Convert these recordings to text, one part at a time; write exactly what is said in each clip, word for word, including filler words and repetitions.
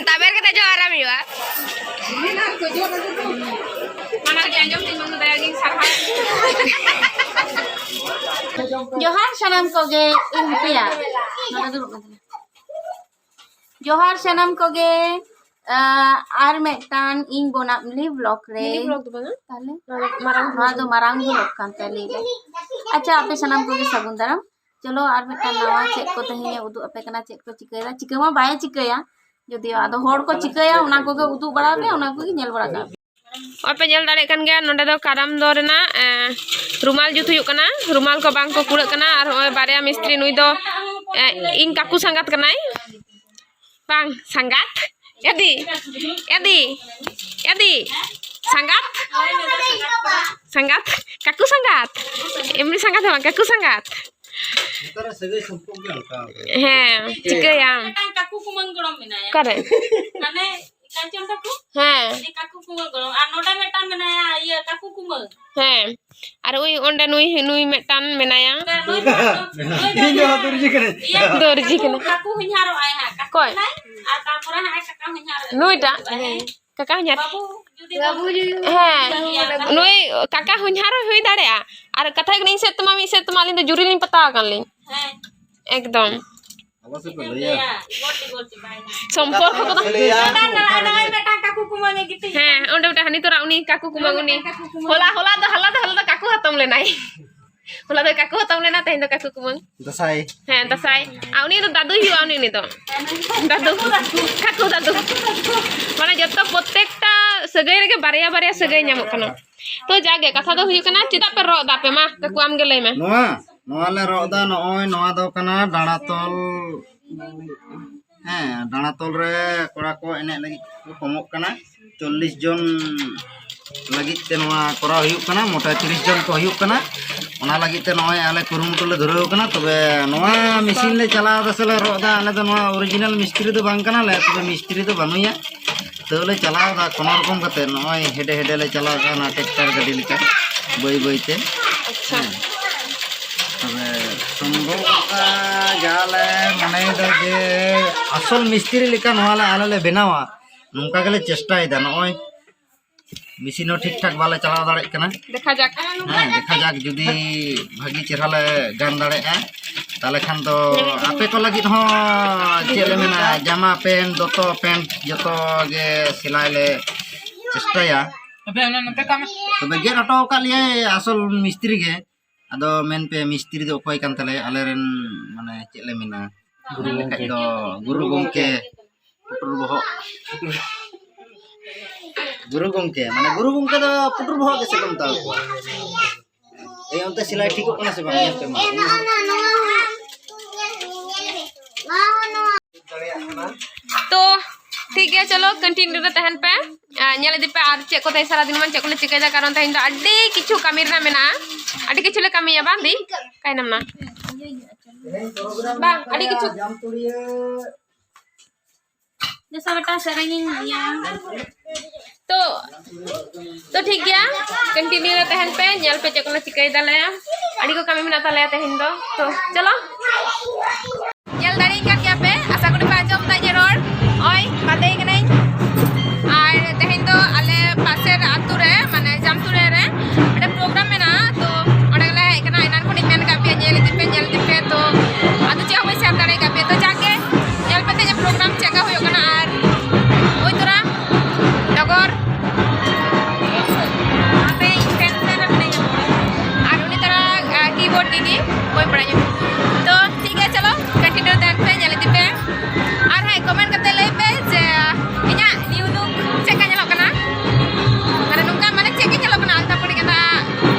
ᱛᱟᱵᱮᱨ ᱠᱟᱛᱮ ᱡᱚᱦᱟᱨᱟᱢ ᱦᱩᱭᱩᱜᱼᱟ᱾ ᱢᱟᱱᱟ ᱜᱮ ᱟᱸᱡᱚᱢ ᱛᱤᱧ ᱵᱟᱹᱵᱩ, ᱫᱟᱭᱟ ᱜᱤᱧ ᱥᱟᱨᱦᱟᱣ᱾ ᱡᱚᱦᱟᱨ ᱥᱟᱱᱟᱢ ᱠᱚᱜᱮ, ᱤᱧ ᱦᱟᱯᱮᱭᱟ, ᱱᱚᱰᱮ ᱫᱩᱲᱩᱵ ᱠᱟᱱ ᱛᱟᱦᱮᱱᱟ᱾ ᱡᱚᱦᱟᱨ ᱥᱟᱱᱟᱢ ᱠᱚᱜᱮ᱾ ᱟᱨ ᱢᱤᱫᱴᱟᱝ ᱤᱧ ᱵᱚᱱᱟᱢ ᱞᱤ ᱵᱞᱚᱜ ᱨᱮ᱾ ᱢᱤᱱᱤ ᱵᱞᱚᱜ ᱫᱚ ᱵᱟᱝᱟ᱾ ᱛᱟᱦᱞᱮ ᱢᱟᱨᱟᱝ ᱱᱚᱣᱟ ᱫᱚ ᱢᱟᱨᱟᱝ ᱵᱞᱚᱜ ᱠᱟᱱ ᱛᱟᱞᱮᱭᱟ᱾ ᱟᱪᱪᱷᱟ, ᱟᱯᱮ ᱥᱟᱱᱟᱢ ᱠᱚᱜᱮ ᱥᱟᱹᱜᱩᱱ ᱫᱟᱨᱟᱢ᱾ ᱪᱚᱞᱚ, ᱟᱨ ᱢᱤᱫᱴᱟᱝ ᱱᱟᱣᱟ ᱪᱮᱫ ᱠᱚ ᱛᱮᱦᱮᱧ ᱮ ᱩᱫᱩᱜ ᱟᱯᱮ ᱠᱟᱱᱟ, ᱪᱮᱫ ᱠᱚ ᱪᱤᱠᱟᱹᱭᱮᱫᱟ᱾ ᱪᱤᱠᱟᱹ ᱢᱟ ᱵᱟᱭ ᱪᱤᱠᱟᱹᱭᱟ, ᱡᱩᱫᱤᱭᱳ ᱟᱫᱚ ᱦᱚᱲ ᱠᱚ ᱪᱤᱠᱟᱹᱭᱟ, ᱚᱱᱟ ᱠᱚᱜᱮ ᱩᱫᱩᱜ ᱵᱟᱲᱟ ᱯᱮ, ᱚᱱᱟ ᱠᱚᱜᱮ ᱧᱮᱞ ᱵᱟᱲᱟ ᱠᱟᱜ ᱯᱮ᱾ ᱱᱚᱜᱼᱚᱭ ᱯᱮ ᱧᱮᱞ ᱫᱟᱲᱮᱭᱟᱜ ᱠᱟᱱ ᱜᱮᱭᱟ, ᱱᱚᱸᱰᱮ ᱫᱚ ᱠᱟᱨᱟᱢ ᱫᱚ ᱨᱮᱱᱟᱜ, ᱮ, ᱨᱩᱢᱟᱞ ᱡᱩᱛ ᱦᱩᱭᱩᱜ ᱠᱟᱱᱟ᱾ ᱨᱩᱢᱟᱞ ᱠᱚ ᱵᱟᱝ ᱠᱚ ᱠᱩᱲᱟᱹᱜ ᱠᱟᱱᱟ᱾ ᱟᱨ ᱱᱚᱜᱼᱚᱭ ᱵᱟᱨᱭᱟ ᱢᱤᱥᱛᱨᱤ, ᱱᱩᱭ ᱫᱚ, ᱮ, ᱤᱧ ᱠᱟᱠᱩ ᱥᱟᱸᱜᱟᱛ ᱠᱟᱱᱟᱭ᱾ ᱵᱟᱝ, ᱥᱟᱸᱜᱟᱛ? ᱮᱫᱤ, ᱮᱫᱤ, ᱮᱫᱤ, ᱥᱟᱸᱜᱟᱛ? ᱥᱟᱸᱜᱟᱛ? ᱠᱟᱠᱩ ᱥᱟᱸᱜᱟᱛ? ᱮᱢᱱᱤ ᱥᱟᱸᱜᱟᱛ ᱦᱚᱸ ᱵᱟᱝ, ᱠᱟᱠᱩ ᱥᱟᱸᱜᱟᱛ᱾ ᱱᱮᱛᱟᱨᱟᱜ ᱥᱟᱹᱜᱟᱹᱭ ᱥᱚᱢᱯᱚᱨᱠ ᱜᱮ ᱚᱱᱠᱟ᱾ ᱦᱮᱸ, ᱪᱤᱠᱟᱹᱭᱟᱢ? ᱢᱤᱫᱴᱟᱝ ᱠᱟᱠᱩ ᱠᱩᱢᱟᱹᱝ ᱜᱚᱲᱚᱢ ᱢᱮᱱᱟᱭᱟ᱾ ᱚᱠᱟᱨᱮ? ᱦᱟᱱᱮ ᱠᱟᱧᱪᱚᱱ ᱠᱟᱠᱩ? ᱦᱮᱸ᱾ ᱩᱱᱤ ᱠᱟᱠᱩ ᱠᱩᱢᱟᱹᱝ ᱜᱚᱲᱚᱢ᱾ ᱟᱨ ᱱᱚᱰᱮ ᱢᱤᱫᱴᱟᱝ ᱢᱮᱱᱟᱭᱟ, ᱤᱭᱟᱹ, ᱠᱟᱠᱩ ᱠᱩᱢᱟᱹᱝ᱾ ᱦᱮᱸ᱾ ᱟᱨ ᱩᱭ ᱚᱸᱰᱮ ᱱᱩᱭ, ᱱᱩᱭ ᱢᱤᱫᱴᱟᱝ ᱢᱮᱱᱟᱭᱟ᱾ ᱱᱩᱭ ᱫᱚ, ᱱᱩᱭ ᱫᱚ ᱤᱧ ᱫᱚ ᱤᱭᱟᱹ, ᱫᱚᱨᱡᱤ ᱠᱟᱹᱱᱟᱹᱧ᱾ ᱤᱭᱟᱹ, ᱫᱚᱨᱡᱤ ᱠᱟᱠᱩ, ᱠᱟᱱᱟ᱾ ᱠᱟᱠᱩ ᱦᱚᱧᱦᱟᱨᱚᱜ ᱟᱭ ᱦᱟᱸᱜ᱾ ᱠᱟᱠᱩ ᱚᱠᱚᱭ? ᱠᱟᱱᱟᱭ, ᱟᱨ ᱛᱟᱨᱯᱚᱨᱮ ᱦᱟᱸᱜ ᱠᱟᱠᱟ ᱦᱚᱧᱦᱟᱨᱚᱜ ᱟᱭ᱾ ᱱᱩᱭᱴᱟᱜ? ᱦᱮᱸ᱾ ᱠᱟᱠᱟ ᱦᱚᱧᱦᱟᱨ? ᱵᱟᱹᱵᱩ, ᱡᱩᱫᱤ ᱵᱟᱹᱵᱩ ᱡᱩᱫᱤ ᱦᱮᱸ᱾ ᱤᱭᱟᱹ, ᱱᱩᱭ ᱠᱟᱠᱟ ᱦᱚᱧᱦᱟᱨ ᱦᱚᱸ ᱦᱩᱭ ᱫᱟᱲᱮᱭᱟᱜᱼᱟ᱾ ᱟᱨ ᱠᱟᱛᱷᱟ ᱦᱩᱭᱩᱜ ᱠᱟᱱᱟ, ᱤᱧ ᱥᱮᱫ ᱛᱮᱢᱟ, ᱢᱤᱫ ᱥᱮᱫ ᱛᱮᱢᱟ ᱟᱹᱞᱤᱧ ᱫᱚ ᱡᱩᱨᱤ ᱞᱤᱧ ᱯᱟᱛᱟᱣ ᱟᱠᱟᱱ ᱞᱤᱧ᱾ ᱦᱮᱸ᱾ ᱮᱠᱫᱚᱢ᱾ ᱟᱞᱚ ᱥᱮ ᱯᱮ ᱞᱟᱹᱭᱟ᱾ ᱥᱚᱢᱯᱚᱨᱠᱚ ᱠᱚᱫᱚ ᱞᱟᱹᱭᱟ᱾ ᱱᱚᱜᱼᱚᱭ ᱢᱤᱫᱴᱟᱝ ᱠᱟᱠᱩ ᱠᱩᱢᱟᱹᱝ ᱮ ᱜᱤᱛᱤᱡ ᱦᱮᱸ, ᱚᱸᱰᱮ ᱢᱤᱫᱴᱟᱝ ᱦᱟᱹᱱᱤ ᱛᱚᱨᱟ ᱩᱱᱤ ᱠᱟᱠᱩ ᱠᱩᱢᱟᱹᱝ ᱩᱱᱤ᱾ ᱠᱟᱠᱩ ᱠᱩᱢᱟᱹᱝ᱾ ᱦᱚᱞᱟ, ᱦᱚᱞᱟ ᱫᱚ, ᱦᱚᱞᱟ ᱫᱚ, ᱦᱚᱞᱟ ᱫᱚ ᱠᱟᱠᱩ ᱦᱟᱛᱚᱢ ᱞᱮᱱᱟᱭ᱾ ᱦᱚᱞᱟ ᱫᱚ ᱠᱟᱠᱩ ᱦᱟᱛᱚᱢ ᱞᱮᱱᱟ, ᱛᱮᱦᱮᱧ ᱫᱚ ᱠᱟᱠᱩ ᱠᱩᱢᱟᱹᱝ᱾ ᱫᱟᱸᱥᱟᱭ᱾ ᱦᱮᱸ, ᱫᱟᱸᱥᱟᱭ᱾ ᱟᱨ ᱩᱱᱤ ᱫᱚ ᱫᱟᱫᱩᱭ ᱦᱩᱭᱩᱜᱼᱟ, ᱩᱱᱤ, ᱩᱱᱤ ᱫᱚ᱾ ᱫᱟᱫᱩ᱾ ᱠᱟᱠᱩ ᱫᱟᱫᱩ᱾ ᱢᱟᱱᱮ ᱡᱚᱛᱚ ᱯᱨᱚᱛᱮᱠᱴᱟ ᱥᱟᱹᱜᱟᱹᱭ ᱨᱮᱜᱮ ᱵᱟᱨᱭᱟ ᱵᱟᱨᱭᱟ ᱥᱟᱹᱜᱟᱹᱭ ᱧᱟᱢᱚᱜ ᱠᱟᱱᱟ᱾ ᱛᱚ ᱡᱟᱜᱮ ᱠᱟᱛᱷᱟ ᱫᱚ ᱦᱩᱭᱩᱜ ᱠᱟᱱᱟ, ᱪᱮᱫᱟᱜ ᱯᱮ ᱨᱚᱜ ᱫᱟ ᱯᱮ? ᱢᱟ, ᱠᱟᱠᱩ ᱟᱢ ᱜᱮ ᱞᱟᱹᱭ ᱢᱮ᱾ ᱱᱚᱣᱟ, ᱱᱚᱣᱟ ᱞᱮ ᱨᱚᱜ ᱫᱟ, ᱱᱚᱜᱼᱚᱭ ᱱᱚᱣᱟ ᱫᱚ ᱠᱟᱱᱟ ᱰᱟᱸᱲᱟ ᱛᱚᱞ᱾ ᱦᱮᱸ, ᱰᱟᱸᱲᱟ ᱛᱚᱞ ᱨᱮ ᱠᱚᱲᱟ ᱠᱚ ᱮᱱᱮᱡ ᱞᱟᱹᱜᱤᱫ ᱠᱚ ᱠᱚᱢᱚᱜ ᱠᱟᱱᱟ᱾ ᱪᱚᱞᱞᱤᱥ ᱡᱚᱱ ᱞᱟᱹᱜᱤᱫ ᱛᱮ ᱱᱚᱣᱟ ᱠᱚᱨᱟᱣ ᱦᱩᱭᱩᱜ ᱠᱟᱱᱟ, ᱢᱚᱴᱟ ᱛᱤᱨᱤᱥ ᱡᱚᱱ ᱠᱚ ᱦᱩᱭᱩᱜ ᱠᱟᱱᱟ᱾ ᱚᱱᱟ ᱞᱟᱹᱜᱤᱫ ᱛᱮ ᱱᱚᱜᱼᱚᱭ ᱟᱞᱮ ᱠᱩᱨᱩᱢᱩᱴᱩ ᱞᱮ ᱫᱷᱩᱨᱟᱹᱣ ᱠᱟᱱᱟ᱾ ᱛᱚᱵᱮ ᱱᱚᱣᱟ ᱢᱮᱥᱤᱱ ᱞᱮ ᱪᱟᱞᱟᱣ ᱫᱟ ᱥᱮ ᱞᱮ ᱨᱚᱜ ᱫᱟ, ᱟᱞᱮ ᱫᱚ ᱱᱚᱣᱟ ᱚᱨᱤᱡᱤᱱᱟᱞ ᱢᱤᱥᱛᱨᱤ ᱫᱚ ᱵᱟᱝ ᱠᱟᱱᱟᱞᱮ, ᱛᱚᱵᱮ ᱢᱤᱥᱛᱨᱤ ᱫᱚ ᱵᱟᱹᱱᱩᱭᱟ᱾ ᱛᱟᱹᱣ ᱞᱮ ᱪᱟᱞᱟᱣ ᱫᱟ ᱠᱳᱱᱳ ᱨᱚᱠᱚᱢ ᱠᱟᱛᱮ, ᱱᱚᱜᱼᱚᱭ ᱦᱮᱰᱮ ᱦᱮᱰᱮ ᱞᱮ ᱪᱟᱞᱟᱣ ᱠᱟᱱᱟ, ᱴᱨᱟᱠᱴᱟᱨ ᱜᱟᱹᱰᱤ ᱞᱮᱠᱟ, ᱵᱟᱹᱭ ᱵᱟᱹᱭ ᱛᱮ᱾ ᱟᱪᱪᱷᱟ᱾ ᱦᱮᱸ᱾ ᱛᱚᱵᱮ ᱥᱚᱢᱵᱷᱚᱵ ᱚᱱᱠᱟ ᱡᱟ ᱞᱮ ᱢᱚᱱᱮᱭᱮᱫᱟ ᱡᱮ ᱟᱥᱚᱞ ᱢᱤᱥᱛᱨᱤ ᱞᱮᱠᱟ ᱱᱚᱣᱟ ᱞᱮ ᱟᱞᱮ ᱞᱮ ᱵᱮᱱᱟᱣᱟ, ᱱᱚᱝᱠᱟ ᱜᱮᱞᱮ ᱪᱮᱥᱴᱟᱭᱮᱫᱟ᱾ ᱱᱚᱜᱼᱚᱭ ᱢᱮᱥᱤᱱ ᱦᱚᱸ ᱴᱷᱤᱠ ᱴᱷᱟᱠ ᱵᱟᱞᱮ ᱪᱟᱞᱟᱣ ᱫᱟᱲᱮᱭᱟᱜ ᱠᱟᱱᱟ᱾ ᱫᱮᱠᱷᱟ ᱡᱟᱠ᱾ ᱦᱮᱸ, ᱫᱮᱠᱷᱟ ᱡᱟᱠ, ᱡᱩᱫᱤ ᱵᱷᱟᱹᱜᱤ ᱪᱮᱦᱨᱟ ᱞᱮ ᱜᱟᱱ ᱫᱟᱲᱮᱭᱟᱜᱼᱟ, ᱛᱟᱦᱚᱞᱮ ᱠᱷᱟᱱ ᱫᱚ ᱟᱯᱮ ᱠᱚ ᱞᱟᱹᱜᱤᱫ ᱦᱚᱸ ᱪᱮᱫ ᱞᱮ ᱢᱮᱱᱟ, ᱡᱟᱢᱟ, ᱯᱮᱱᱴ, ᱫᱚᱛᱚ, ᱯᱮᱱᱴ ᱡᱚᱛᱚ ᱜᱮ ᱥᱮᱞᱟᱭ ᱞᱮ ᱪᱮᱥᱴᱟᱭᱟ᱾ ᱛᱚᱵᱮ ᱜᱮᱫ ᱦᱚᱴᱚ ᱟᱠᱟᱫ ᱞᱮᱭᱟᱭ ᱟᱥᱚᱞ ᱢᱤᱥᱛᱨᱤ ᱜᱮ᱾ ᱟᱫᱚ ᱢᱮᱱ ᱯᱮ, ᱢᱤᱥᱛᱨᱤ ᱫᱚ ᱚᱠᱚᱭ ᱠᱟᱱ ᱛᱟᱞᱮᱭᱟ? ᱟᱞᱮᱨᱮᱱ, ᱢᱟᱱᱮ, ᱪᱮᱫ ᱞᱮ ᱢᱮᱱᱟ, ᱜᱩᱨᱩ ᱢᱮᱱ ᱞᱮᱠᱷᱟᱡ ᱜᱚᱢᱠᱮ᱾ ᱫᱚ ᱜᱩᱨᱩ ᱜᱚᱢᱠᱮ, ᱯᱩᱴᱩᱨ ᱵᱚᱦᱚᱜ᱾ ᱜᱩᱨᱩ ᱜᱚᱢᱠᱮ, ᱢᱟᱱᱮ, ᱜᱩᱨᱩ ᱜᱚᱢᱠᱮ ᱫᱚ ᱯᱩᱴᱩᱨ ᱵᱚᱦᱚᱜ ᱜᱮᱥᱮ ᱠᱚ ᱢᱮᱛᱟ ᱠᱚᱣᱟ? ᱮᱭ, ᱚᱱᱛᱮ ᱥᱮᱞᱟᱭ ᱴᱷᱤᱠᱚᱜ ᱠᱟᱱᱟ ᱥᱮ ᱵᱟᱝ? ᱧᱮᱞ ᱯᱮ ᱢᱟ᱾ ᱛᱚ, ᱴᱷᱤᱠ ᱜᱮᱭᱟ, ᱪᱚᱞᱚ, continue ᱨᱮ ᱛᱟᱦᱮᱱ ᱯᱮ᱾ ᱟᱨ ᱧᱮᱞ ᱤᱫᱤ ᱯᱮ ᱟᱨ ᱪᱮᱫ ᱠᱚ ᱛᱮᱦᱮᱧ ᱥᱟᱨᱟᱫᱤᱱ ᱵᱚᱱ ᱪᱮᱫ ᱠᱚᱞᱮ ᱪᱤᱠᱟᱹᱭᱮᱫᱟ, ᱠᱟᱨᱚᱱ ᱛᱮᱦᱮᱧ ᱫᱚ ᱟᱹᱰᱤ ᱠᱤᱪᱷᱩ ᱠᱟᱹᱢᱤ ᱨᱮᱱᱟᱜ ᱢᱮᱱᱟᱜᱼᱟ, ᱟᱹᱰᱤ ᱠᱤᱪᱷᱩ ᱞᱮ ᱠᱟᱹᱢᱤᱭᱟ, ᱵᱟᱝ ᱫᱤ? ᱠᱟᱭᱱᱟᱢ ᱱᱟ᱾ ᱵᱟᱝ, ᱟᱹᱰᱤ ᱠᱤᱪᱷᱩ᱾ ᱡᱮᱥᱟ ᱢᱤᱫᱴᱟᱝ ᱥᱮᱨᱮᱧ ᱤᱧ ᱤᱭᱟᱹ᱾ ᱛᱚ, ᱛᱚ ᱴᱷᱤᱠ ᱜᱮᱭᱟ, continue ᱨᱮ ᱛᱟᱦᱮᱱ ᱯᱮ, ᱧᱮᱞ ᱯᱮ ᱪᱮᱫ ᱠᱚᱞᱮ ᱪᱤᱠᱟᱹᱭ ᱫᱟᱞᱮ᱾ ᱟᱹᱰᱤ ᱠᱚ ᱠᱟᱹᱢᱤ ᱢᱮᱱᱟᱜ ᱛᱟᱞᱮᱭᱟ ᱛᱮᱦᱮᱧ ᱫᱚ᱾ ᱛᱚ ᱪᱚᱞᱚ, ᱧᱮᱞ ᱫᱟᱲᱮᱭᱟᱹᱧ ᱠᱟᱱ ᱜᱮᱭᱟ ᱯᱮ, ᱟᱥᱟ ᱠᱚᱨᱮ ᱯᱮ ᱟᱸᱡᱚᱢ ᱫᱟ ᱤᱧᱟᱹᱜ ᱨᱚᱲ᱾ ᱳᱭ, ᱵᱟᱸᱫᱮᱭ ᱠᱟᱹᱱᱟᱹᱧ᱾ ᱟᱨ ᱛᱮᱦᱮᱧ ᱫᱚ ᱟᱞᱮ ᱯᱟᱥᱮᱨ ᱟᱹᱛᱩ ᱨᱮ, ᱢᱟᱱᱮ ᱡᱟᱢᱛᱩᱲᱤ ᱨᱮ ᱢᱤᱫᱴᱮᱱ program ᱢᱮᱱᱟᱜᱼᱟ, ᱛᱚ ᱚᱸᱰᱮ ᱜᱮᱞᱮ ᱦᱮᱡ ᱠᱟᱱᱟ᱾ ᱮᱱᱟᱱ ᱠᱷᱚᱱᱤᱧ ᱢᱮᱱ ᱠᱟᱜ ᱯᱮᱭᱟ, ᱧᱮᱞ ᱤᱫᱤ ᱯᱮ, ᱧᱮᱞ ᱤᱫᱤ ᱯᱮ᱾ ᱛᱚ ᱟᱫᱚ ᱪᱮᱫ ᱦᱚᱸ ᱵᱟᱹᱧ share ᱫᱟᱲᱮ ᱠᱟᱜ ᱯᱮᱭᱟ, ᱛᱚ ᱡᱟᱜᱮ ᱧᱮᱞ ᱯᱮ ᱛᱮᱦᱮᱧ program ᱪᱮᱫ ᱞᱮᱠᱟ ᱦᱩᱭᱩᱜ ᱠᱟᱱᱟ᱾ ᱟᱨ ᱳᱭ ᱛᱚᱨᱟ ᱰᱚᱜᱚᱨ ᱟᱯᱮ ᱤᱧ tension ᱨᱮ ᱢᱤᱱᱟᱹᱧᱟ᱾ ᱟᱨ ᱩᱱᱤ ᱛᱚᱨᱟ, ᱟ, keyboard ᱫᱤᱫᱤ, ᱵᱟᱹᱧ ᱵᱟᱲᱟᱭᱟ ᱧᱩᱛᱩᱢ᱾ ᱛᱚ ᱴᱷᱤᱠ ᱜᱮᱭᱟ, ᱪᱚᱞᱚ continue ᱛᱟᱦᱮᱱ ᱯᱮ, ᱧᱮᱞ ᱤᱫᱤ ᱯᱮ᱾ ᱟᱨ ᱦᱮᱸ, comment ᱠᱟᱛᱮ ᱞᱟᱹᱭ ᱯᱮ ᱡᱮ ᱤᱧᱟᱹᱜ new look ᱪᱮᱫ ᱞᱮᱠᱟ ᱧᱮᱞᱚᱜ ᱠᱟᱱᱟ᱾ ᱢᱟᱱᱮ ᱱᱚᱝᱠᱟ, ᱢᱟᱱᱮ ᱪᱮᱫ ᱜᱮ ᱧᱮᱞᱚᱜ ᱠᱟᱱᱟ, ᱟᱞᱛᱟ ᱯᱟᱹᱲᱤ ᱜᱮᱸᱫᱟᱜ,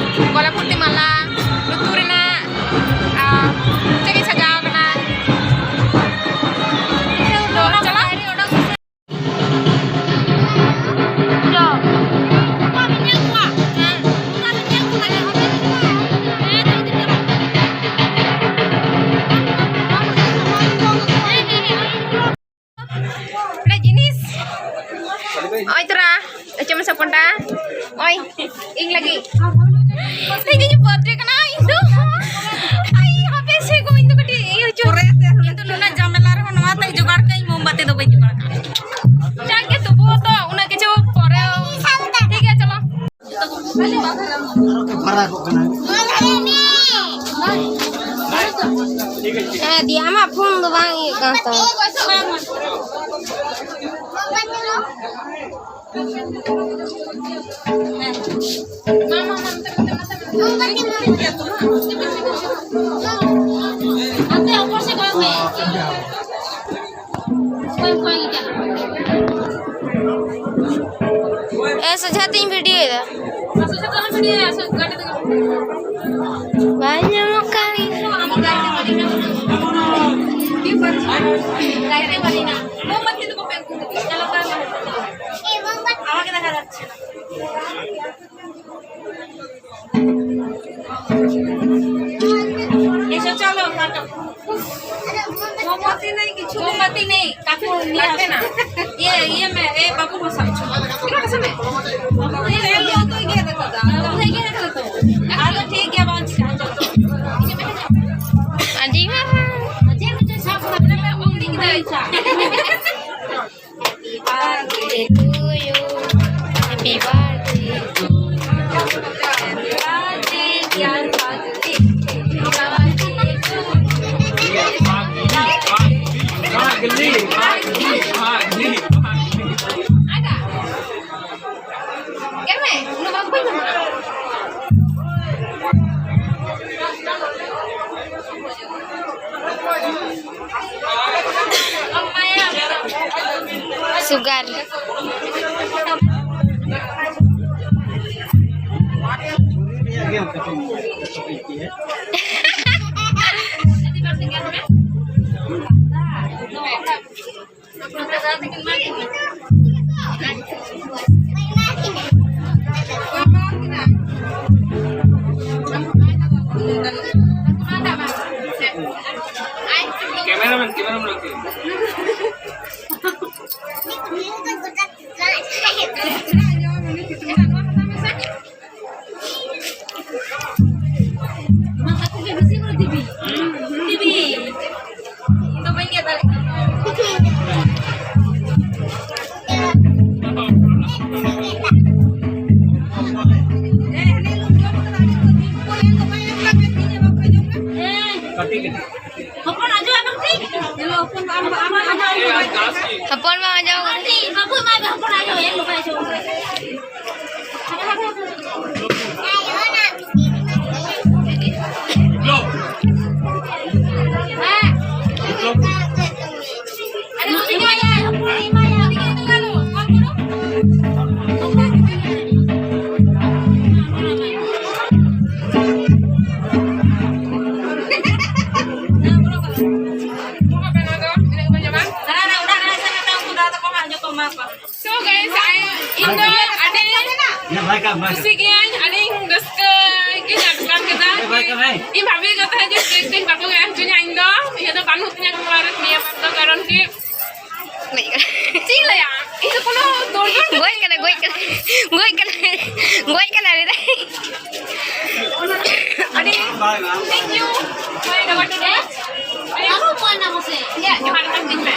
ᱜᱚᱞᱟ ᱯᱷᱩᱨᱛᱤ ᱢᱟᱞᱟ, ᱞᱩᱛᱩᱨ ᱨᱮᱱᱟᱜ, ᱟ, ᱪᱮᱫ ᱜᱮ ᱥᱟᱡᱟᱣ ᱠᱟᱱᱟ᱾ ᱛᱚ ᱪᱟᱞᱟᱜ ᱚᱱᱟ ᱡᱤᱱᱤᱥ᱾ ᱳᱭ ᱛᱚᱨᱟ, ᱪᱚᱢ ᱥᱟᱯᱚᱱᱴᱟ᱾ ᱳᱭ, ᱤᱧ ᱞᱟᱹᱜᱤᱫ᱾ ᱤᱧ ᱫᱚᱧ ᱵᱟᱫᱨᱮ ᱠᱟᱱᱟ, ᱤᱧ ᱫᱚ᱾ ᱟᱭ, ᱦᱟᱯᱮ ᱥᱮ ᱜᱚ, ᱤᱧ ᱫᱚ ᱠᱟᱹᱴᱤᱡ ᱤᱭᱟᱹ ᱦᱚᱪᱚ᱾ ᱤᱧ ᱫᱚ ᱱᱩᱱᱟᱹᱜ ᱡᱷᱟᱢᱮᱞᱟ ᱨᱮᱦᱚᱸ ᱱᱚᱣᱟ ᱛᱮ ᱡᱚᱜᱟᱲ ᱠᱟᱜ ᱤᱧ ᱦᱟᱨᱟ ᱠᱚᱜ ᱠᱟᱱᱟ᱾ ᱦᱮᱸ, ᱫᱤᱭᱟ ᱟᱢᱟᱜ ᱯᱷᱳᱱ ᱫᱚ ᱵᱟᱝ ᱤᱭᱟᱹᱜ ᱠᱟᱱ ᱛᱟᱢᱟ᱾ ᱮ, ᱥᱚᱡᱷᱟ ᱛᱤᱧ ᱵᱷᱤᱰᱤᱭᱳᱭᱮᱫᱟ᱾ ᱵᱟᱭ ᱧᱟᱢᱚᱜ ᱠᱟᱱ᱾ এসো, চলো, কাটো। মোমবাতি নেই, কিছু নেই। মোমবাতি নেই, কাকু নিয়ে আসবে না। ইয়ে, ইয়ে, মে, এ, বাবু, বসা। ঠিক আছে, মে? এই লো তো, গিয়ে দেখো, দাও। এই গিয়ে দেখো তো। আচ্ছা, ঠিক আছে, বাবু, চলো। ᱟᱹᱰᱤ ᱢᱟ᱾ ᱟᱪᱪᱷᱟ, ᱢᱩᱡᱷᱮ ᱥᱟᱵ ᱠᱟᱛᱮ ᱢᱮ, ᱩᱱᱤ ᱜᱤᱫᱽᱨᱟᱹ ᱤᱪᱪᱷᱟ᱾ Happy birthday to you. Happy birthday to you. Happy birthday, dear Pagli. Happy birthday to you. Pagli, Pagli, Pagli, Pagli. Ada. Keme, uno más bueno. Sugar. Cameraman, cameraman lagi. ᱦᱚᱯᱚᱱ ᱢᱟ ᱟᱸᱡᱚᱢ ᱠᱟᱫᱟ᱾ ᱵᱟᱹᱵᱩ ᱢᱟ ᱦᱚᱯᱚᱱ ᱟᱸᱡᱚᱢ, ᱮᱱ ᱵᱟᱠᱷᱟᱡ ᱟᱸᱡᱚᱢ᱾ So guys, I, ᱤᱧ ᱫᱚ ᱟᱹᱰᱤ ᱠᱩᱥᱤ ᱜᱤᱭᱟᱹᱧ, ᱟᱹᱰᱤ ᱨᱟᱹᱥᱠᱟᱹ ᱜᱤᱧ ᱟᱴᱠᱟᱨ ᱠᱮᱫᱟ᱾ ᱤᱧ ᱵᱷᱟᱵᱤ ᱠᱟᱫ ᱛᱟᱦᱮᱸ ᱡᱮ ᱪᱮᱫ ᱛᱤᱧ ᱵᱟᱠᱚ ᱦᱚᱪᱚᱧᱟ, ᱤᱧ ᱫᱚ ᱤᱭᱟᱹ ᱫᱚ ᱵᱟᱹᱱᱩᱜ ᱛᱤᱧᱟ ᱱᱚᱣᱟ ᱨᱮ, ᱱᱤᱭᱟᱹ ᱵᱟᱨ ᱫᱚ, ᱠᱟᱨᱚᱱ ᱠᱤ ᱪᱮᱫ ᱤᱧ ᱞᱟᱹᱭᱟ, ᱤᱧ ᱫᱚ ᱠᱳᱱᱳ ᱫᱚᱨᱫᱚᱨ ᱜᱮ ᱜᱚᱡ ᱠᱟᱱᱟ, ᱜᱚᱡ ᱠᱟᱱᱟ, ᱜᱚᱡ ᱠᱟᱱᱟ, ᱜᱚᱡ ᱠᱟᱱᱟ ᱞᱟᱹᱭ ᱫᱟᱭ᱾ ᱟᱹᱰᱤ thank you, ᱢᱟᱹᱭ ᱰᱚᱜᱚᱨ ᱴᱩᱰᱩ᱾ ᱟᱨᱚ ᱚᱠᱚᱭ ᱱᱟ ᱢᱟᱥᱮ? ᱤᱧᱟᱹᱜ ᱡᱚᱦᱟᱨ ᱢᱮᱛᱟᱧ ᱢᱮ᱾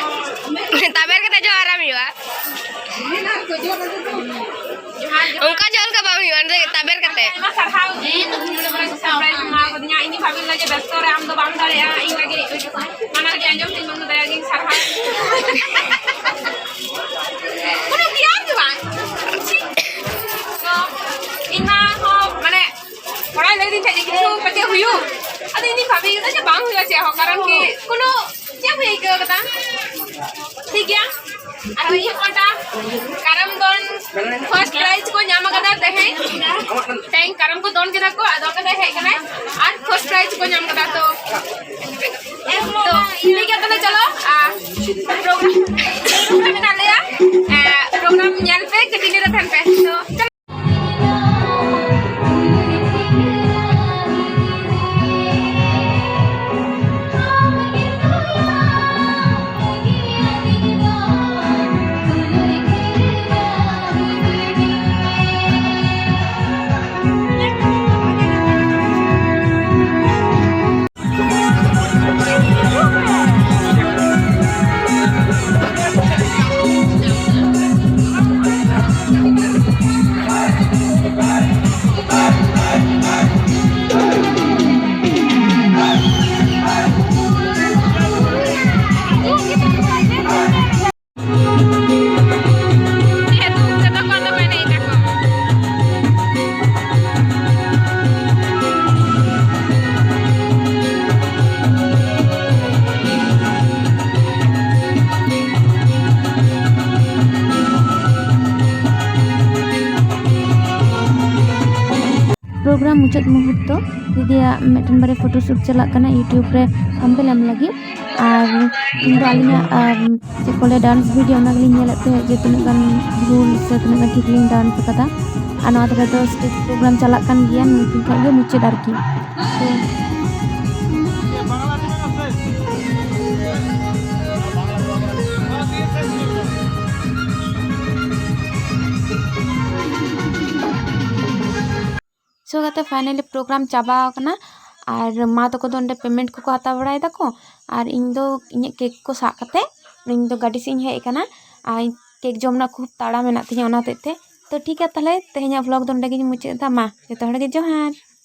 ᱛᱟᱵᱮᱨ ᱠᱟᱛᱮ ᱡᱚᱦᱟᱨᱟᱢ ᱦᱩᱭᱩᱜᱼᱟ᱾ ᱡᱚᱦᱟᱨ, ᱡᱚᱦᱟᱨ᱾ ᱚᱱᱠᱟ ᱡᱚᱦᱟᱨ ᱞᱮᱠᱟ ᱵᱟᱝ ᱦᱩᱭᱩᱜᱼᱟ, ᱚᱸᱰᱮ ᱛᱟᱵᱮᱨ ᱠᱟᱛᱮ᱾ ᱟᱭᱢᱟ ᱥᱟᱨᱦᱟᱣ᱾ ᱦᱮᱸ, ᱛᱚ, ᱱᱚᱰᱮ ᱠᱷᱚᱱᱟᱜ surprise ᱮᱢᱟ ᱠᱟᱫᱤᱧᱟ᱾ ᱤᱧ ᱵᱷᱟᱵᱤ ᱞᱮᱫᱟ ᱡᱮ ᱵᱮᱥᱛᱚ ᱨᱮ ᱟᱢ ᱫᱚ ᱵᱟᱢ ᱫᱟᱲᱮᱭᱟᱜᱼᱟ, ᱤᱧ ᱞᱟᱹᱜᱤᱫ ᱚᱱᱟ ᱞᱟᱹᱜᱤᱫ ᱟᱸᱡᱚᱢ ᱛᱤᱧ ᱵᱟᱹᱵᱩ, ᱫᱟᱭᱟ ᱜᱤᱧ ᱥᱟᱨᱦᱟᱣ᱾ ᱠᱳᱱᱳ ᱛᱮᱭᱟᱨ ᱜᱮ ᱵᱟᱝ᱾ ᱛᱚ, ᱤᱧ ᱢᱟ ᱦᱚᱸ, ᱢᱟᱱᱮ, ᱚᱲᱟᱜ ᱞᱟᱹᱭ ᱫᱤᱧ ᱛᱟᱦᱮᱸ ᱡᱮ ᱠᱤᱪᱷᱩ ᱯᱟᱪᱮ ᱦᱩᱭᱩᱜ᱾ ᱟᱫᱚ ᱤᱧ ᱫᱚᱧ ᱵᱷᱟᱵᱤ ᱠᱮᱫᱟ ᱡᱮ ᱵᱟᱝ ᱦᱩᱭᱩᱜᱼᱟ ᱪᱮᱫ ᱦᱚᱸ, ᱠᱟᱨᱚᱱ ᱠᱤ ᱠᱳᱱᱳ ᱪᱮᱫ ᱦᱚᱸ ᱵᱟᱹᱧ ᱟᱹᱭᱠᱟᱹᱣ ᱠᱟᱫᱟ᱾ ᱴᱷᱤᱠ ᱜᱮᱭᱟ, ᱟᱨ ᱤᱧ ᱯᱟᱦᱴᱟ ᱠᱟᱨᱟᱢ ᱫᱚᱱ first prize ᱠᱚ ᱧᱟᱢ ᱠᱟᱫᱟ ᱛᱮᱦᱮᱧ᱾ ᱛᱮᱦᱮᱧ ᱠᱟᱨᱟᱢ ᱠᱚ ᱫᱚᱱ ᱠᱮᱫᱟ ᱠᱚ, ᱟᱨ ᱫᱚᱱ ᱠᱟᱛᱮ ᱦᱮᱡ ᱠᱟᱱᱟᱭ ᱟᱨ first prize ᱠᱚ ᱧᱟᱢ ᱠᱟᱫᱟ᱾ ᱛᱚ, ᱛᱚ, ᱴᱷᱤᱠ ᱜᱮᱭᱟ, ᱛᱟᱦᱞᱮ ᱪᱚᱞᱚ, ᱟᱨ program ᱨᱮ ᱢᱮᱱᱟᱜ ᱞᱮᱭᱟ, ᱮ, program ᱧᱮᱞ ᱯᱮ, continue ᱨᱮ ᱛᱟᱦᱮᱱ ᱯᱮ᱾ ᱛᱚ, ᱯᱨᱳᱜᱨᱟᱢ ᱢᱩᱪᱟᱹᱫ ᱢᱩᱦᱩᱨᱛᱚ ᱫᱤᱫᱤᱭᱟᱜ ᱢᱤᱫᱴᱮᱱ ᱵᱟᱨᱭᱟ ᱯᱷᱳᱴᱳ ᱥᱩᱴ ᱪᱟᱞᱟᱜ ᱠᱟᱱᱟ YouTube ᱨᱮ ᱛᱷᱟᱢᱵᱮᱞ ᱮᱢ ᱞᱟᱹᱜᱤᱫ᱾ ᱟᱨ ᱤᱧ ᱫᱚ ᱟᱹᱞᱤᱧᱟᱜ, ᱟᱢ, ᱪᱮᱫ ᱠᱚ ᱞᱟᱹᱭᱟ, ᱰᱟᱱᱥ ᱵᱷᱤᱰᱤᱭᱳ, ᱚᱱᱟ ᱜᱮᱞᱤᱧ ᱧᱮᱞᱮᱫ ᱛᱟᱦᱮᱸᱫ ᱡᱮ ᱛᱤᱱᱟᱹᱜ ᱜᱟᱱ ᱵᱷᱩᱞ ᱥᱮ ᱛᱤᱱᱟᱹᱜ ᱜᱟᱱ ᱴᱷᱤᱠ ᱞᱤᱧ ᱰᱟᱱᱥ ᱟᱠᱟᱫᱟ᱾ ᱟᱨ ᱱᱚᱣᱟ ᱫᱷᱟᱨᱮ ᱫᱚ ᱥᱴᱮᱡᱽ ᱯᱨᱳᱜᱨᱟᱢ ᱪᱟᱞᱟᱜ ᱠᱟᱱ ᱜᱮᱭᱟ, ᱱᱩᱠᱤᱱ ᱴᱷᱮᱱ ᱜᱮ ᱢᱩᱪᱟᱹᱫ ᱟᱨᱠᱤ᱾ ᱛᱚ ᱥᱳ ᱠᱟᱛᱮ ᱯᱷᱟᱭᱱᱟᱞᱤ ᱯᱨᱳᱜᱨᱟᱢ ᱪᱟᱵᱟ ᱟᱠᱟᱱᱟ᱾ ᱟᱨ ᱢᱟ ᱛᱟᱠᱚ ᱫᱚ ᱚᱸᱰᱮ ᱯᱮᱢᱮᱱᱴ ᱠᱚᱠᱚ ᱦᱟᱛᱟᱣ ᱵᱟᱲᱟᱭ ᱫᱟᱠᱚ, ᱟᱨ ᱤᱧ ᱫᱚ ᱤᱧᱟᱹᱜ ᱠᱮᱠ ᱠᱚ ᱥᱟᱵ ᱠᱟᱛᱮ ᱤᱧ ᱫᱚ ᱜᱟᱹᱰᱤ ᱥᱮᱫ ᱤᱧ ᱦᱮᱡ ᱟᱠᱟᱱᱟ᱾ ᱟᱨ ᱠᱮᱠ ᱡᱚᱢ ᱨᱮᱱᱟᱜ ᱠᱷᱩᱵ ᱛᱟᱲᱟ ᱢᱮᱱᱟᱜ ᱛᱤᱧᱟᱹ, ᱚᱱᱟ ᱦᱚᱛᱮᱡ ᱛᱮ᱾ ᱛᱚ ᱴᱷᱤᱠ ᱜᱮᱭᱟ, ᱛᱟᱦᱞᱮ ᱛᱮᱦᱮᱧᱟᱜ ᱵᱷᱞᱚᱜ ᱫᱚ ᱚᱸᱰᱮ ᱜᱤᱧ ᱢᱩᱪᱟᱹᱫ ᱮᱫᱟ᱾ ᱢᱟ ᱡᱚᱛᱚ ᱦᱚᱲ ᱜᱮ ᱡᱚᱦᱟᱨ᱾